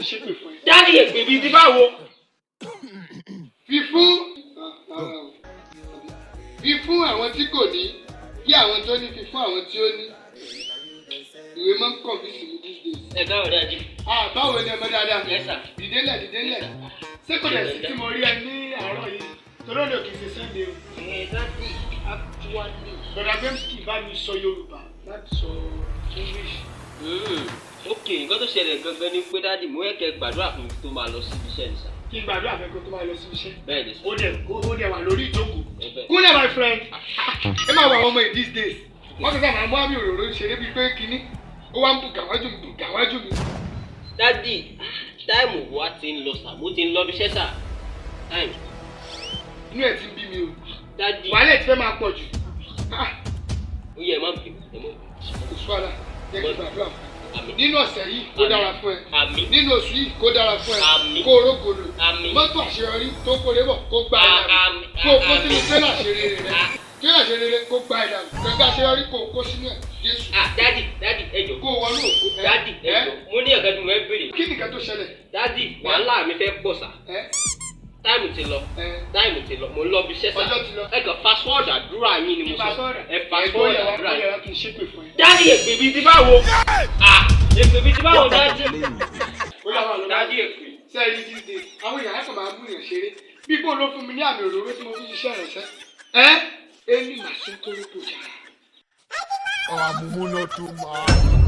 ṣépè fún ẹ. Daddy, èpè bíi ti báwo? Fi fún, fi fún àwọn tí kò ní, kí àwọn tó ní fi fún àwọn tí ó ní. Ìwé máa ń confuse mi these days. Ẹ káwọ̀, Daddy. Ah, báwo ni, ọmọ dáadáa? Yes, sir. Dìde ńlẹ̀, dìde ńlẹ̀. Ṣé kò dẹ̀ sí tí mo rí ẹ ní àárọ̀ yìí? Torí òde kì í ṣe Sunday o. Ẹ Daddy, actually. Bọ̀dà Bẹ́msì, bá mi sọ Yorùbá láti sọ English. Ok, nǹkan tó ṣẹlẹ̀ gangan ni pé, Daddy, mo yẹ kẹ́ gbàdúrà fún mi tó máa lọ síbi iṣẹ́ ni, sir. Kí n gbàdúrà fẹ́ kó tó máa lọ síbi iṣẹ́? Bẹ́ẹ̀ ni, sir. Ó dẹ̀ wà lórí ìjókòó. Ẹ bẹ́ẹ̀. Kúnlẹ̀, my friend. Ẹ máa wọ àwọn ọmọ yìí these days. Wọ́n ti sábà mú àmì òróró ṣeré bíi pé kínní. Ó wá ń bù gàwájú mi, bù gàwájú mi. Daddy, time wa ti ń lọ, sir. Mo ti ń lọ bí iṣẹ́, sir. Time. Inú ẹ̀ ti ń bí mi o. Daddy. Wàhálà ẹ̀ ti fẹ́ máa pọ̀ jù. Ah, Ó yẹ, ẹ má bínú, ẹ má bínú. Kò sí wàhálà, jẹ́ kí n gbàdúrà fún ẹ. Àmín. Nínú ọ̀sẹ̀ yìí, kó dára fún ẹ. Àmín. Nínú oṣù yìí, kó dára fún ẹ. Àmín. Kó o rógolo. Àmín. Mọ́tò àṣeyọrí tó kórè bọ̀, kó gba ẹ̀ dànù. Àmín. Kó o kó sínú tẹ́lá àṣeyọrí rẹ. Ah. Tẹ́lá àṣeyọrí rẹ, kó gba ẹ̀ dànù. Kẹ̀kẹ́ àṣeyọrí, kó o kó sínú ẹ̀. Jésù. Ah, Daddy, Daddy, ẹ jọ̀ọ́. Kó o wọnú òkú. Daddy, ẹ jọ̀ọ́. Mo ní ẹ̀ka tí mo fẹ́ béèrè. Kí nìkan tó ṣẹlẹ̀? Daddy, wàhálà mi fẹ́ pọ̀, sir. Ẹ Time ti lọ. ẹ Time ti lọ. Mo ń lọ bí iṣẹ́, sir. Ọjọ́ ti lọ. Ẹ kàn fast forward àdúrà yín ni mo sọ. Ẹ fast Ẹ̀gbọ́n forward yẹn wá àdúrà kó yín. yẹra kí n ṣépè fún ẹ. Daddy, èpè bíi ti báwo? Ah, èpè bíi ti báwo, Daddy? Ó yà wà lọ́wọ́. Daddy, èpè. Sẹ́ẹ̀rì, these days, àwọn èèyàn á kàn máa mú èèyàn ṣeré. Bí bóun ló fún mi ní àmì òróró tí mo fi ṣiṣẹ́ ìrànṣẹ́. Ẹ́ Eli màá sí torí kò jà. Oh, mumu not too much.